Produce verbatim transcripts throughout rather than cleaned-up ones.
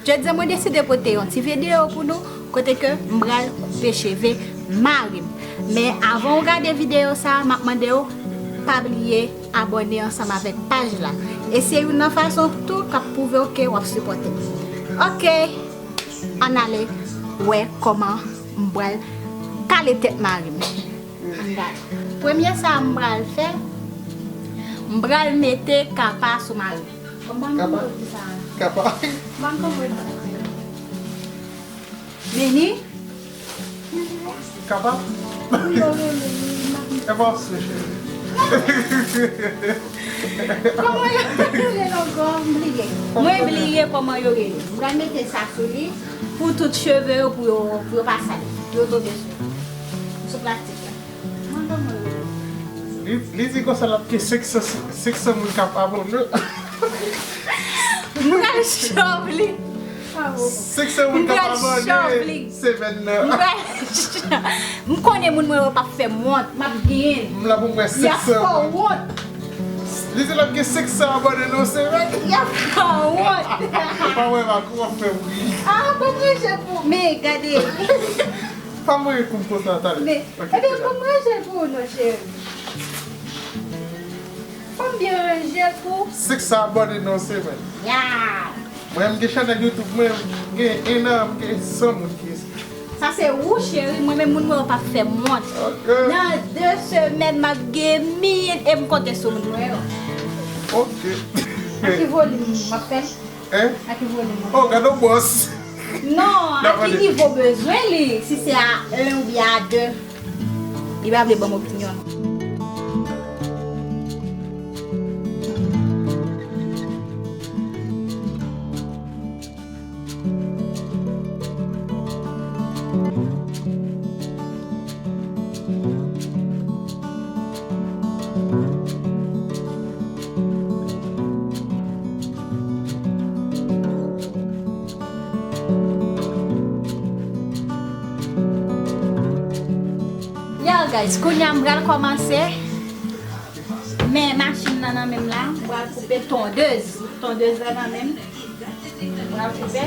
Jodi a mwen deside pote yon ti videyo pou nou kote ke m pral koupe cheve mari m. Men avan w gade videyo sa a, m ap mande w pa bliye abòne ansanm avèk paj la. E se youn nan fason tou k ap pwouve w ke w ap sipòte m. Oke, ann ale wè kòman m pral kale tèt mari m. Ann gade. Premye sa m pral fè, m pral mete kapa sou mari m. Kòman m Kapa? Di sa? Kapa. Kòman m di sa? Meni? Kapa? Wi, yo rele li. E pa se cheri. Kòman yo rele l ankò? M bliye. Mwen bliye kòman yo rele. M pral mete sa sou li pou tout cheve yo, pou yo, pou yo pa sal, pou yo tonbe sou, sou plastik la. Mwen kòman yo rele? Li, li di konsa l ap gen senk san, senk san moun k ap abòne. M pral chòv li. Senk san moun k ap abòne semèn nan. M pral chòv li. M konnen moun mwen yo p ap fè m wont, m ap genyen. M la pou m wè senk san moun. Y ap fè w wont. Li di l ap gen senk san abòne nan yon semèn. Y ap fè w wont. Pa wè m ak ou ap fè m ri. Ah, bon, mwen je pou. Men, gade. Pa mwen kou m konsa, talè. Men, ebyen, bon, mwen je pou, non, cheri. Fò m byen ranje l pou. Senk san abòne nan yon semèn. Ya. Mwen, m gen chanèl YouTube mwen, m gen en an, m gen san moun ki enskri. Sa se ou, cheri, mwen menm moun mwen yo p ap fè m wont. Ok. Nan de semèn, m ap gen mil e m konte sou moun mwen yo. Ok. A ki volim m ap fè l? Hein? A ki volim m ap fè l? Oh, gade yon bòs. Non, a ki nivo bezwen li, si se a en oubyen a de. Li pa vle ban m opinyon l. Yo, guys, kounye a m pral kòmanse. Men machin nan nan men m la, m pral koupe tondez. Tondez la nan men m. M pral koupe.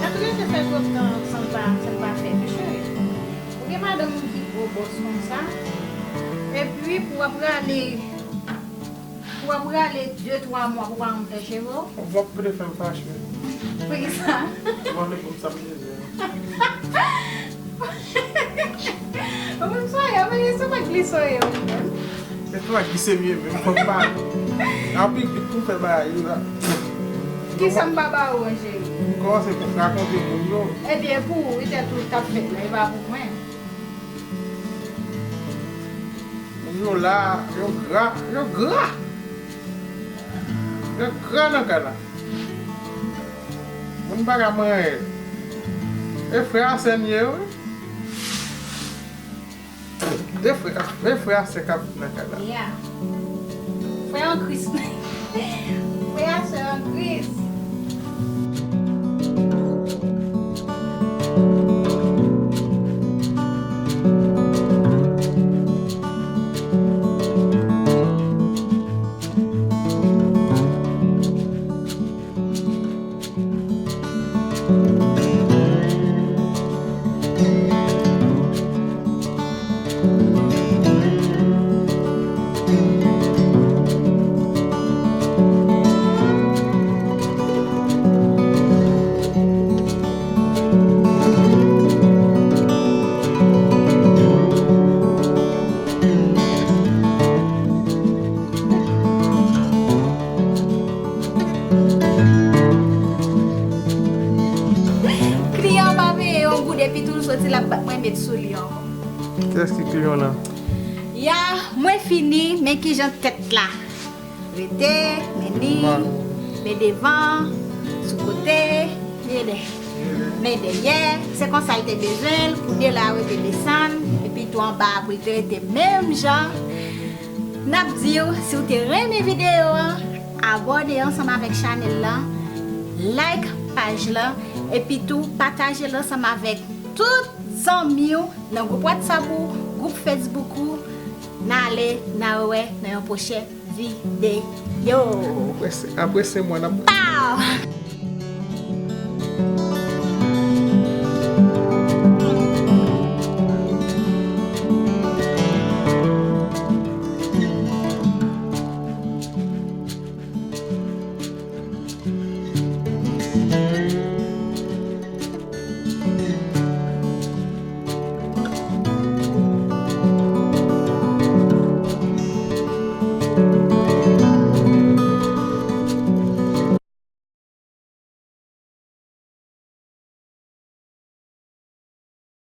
Sa t rete fè twòp tan san l pa, san l pa fè, wi cheri. Ou gen madanm ou ki gwo bòs konsa, epi pou w ap rale, pou w ap rale de twa mwa pou w pa janm fè cheve w. W ap vle fè m fache. Poukisa? W ap vle pou m sa m bezwen. Ou menm soyè, men se pa glise w ye, ou menm. Se pa glise m ye, men fòk pa. Anpil vit pou fè bagay yo la. Kisa m pa ba ou an, cheri? M kòmanse pou rakonte moun yo. Ebyen, pou ou, petèt ou t ap fèt la, e pa pou mwen. Moun yo la, yo gra, yo gra. Yo gra nan kay la. Moun pa ka manyen. E frè a sè n ye, wi. E frè, e frè a sè k ap viv nan kay la. Yeah. Frè an Kris. Frè a sè an Kris. Se la mwen met sou li ankò. Kiyès ki kliyan la? Ya, mwen fini, men kijan tèt la rete, men li, men devan, sou kote, men dèyè. Se konsa l te bezwen l, pou de la rete desann, epi tou anba a pou l te rete menm jan. N ap di w, si w te renmen videyo an, abòne ansanm avèk chanèl la, like paj la, epi tou pataje l ansanm avèk tout zanmi w nan gwoup WhatsApp ou, gwoup Facebook ou. N ale, n a wè nan yon pwochèn videyo. Apre se mwen ap. Pow!